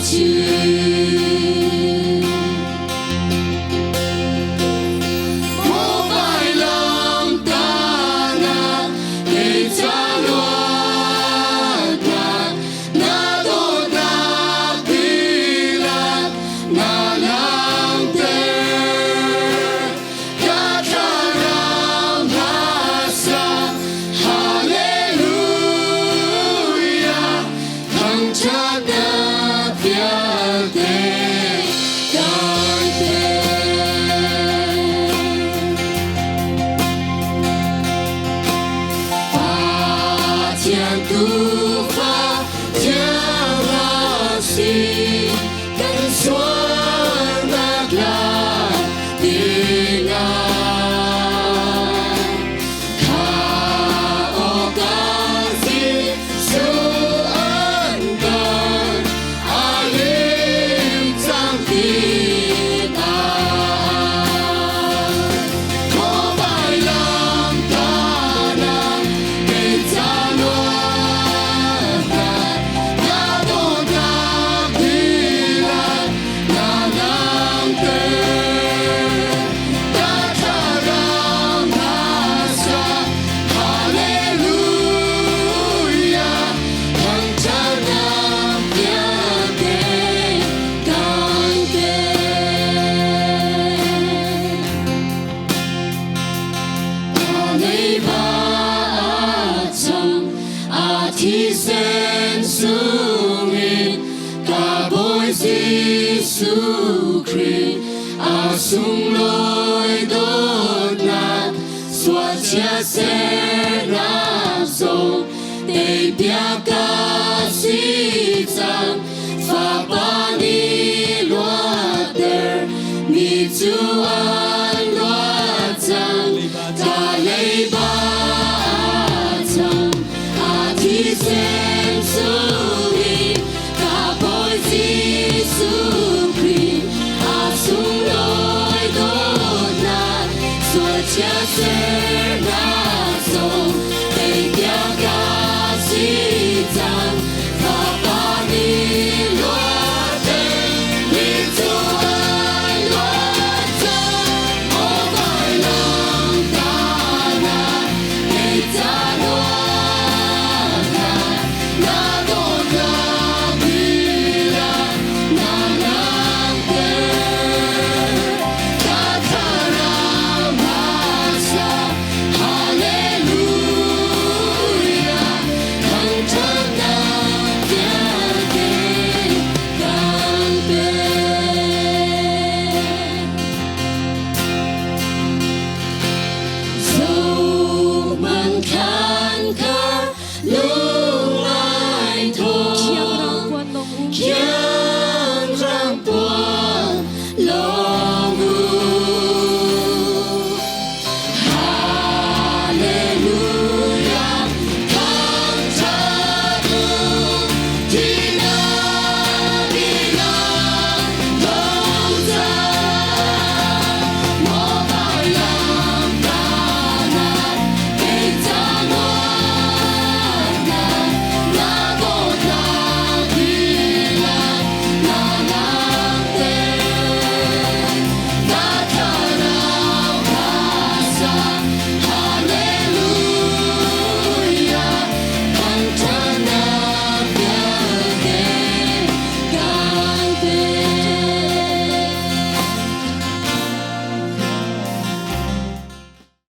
chin. Thangṭhatnak vialte kan pek. Pathian Tuufa thiang a si, kan sualnak lak dingah. Kha awka Jesuh an kan a lim cang tikah. Khuavai lam thanak kei ca luatnak na dawtnak dihlak na langhter. Ka thlarau na sa Hallelujah, thangṭhatnak vialte kan pek. A leiba a cang, a thisen sungin ka Bawi Jesuh Khrih a sunglawi dawtnak Sualchia sernak zong teipiak ka si cang. Fapa nih luatter mi cu a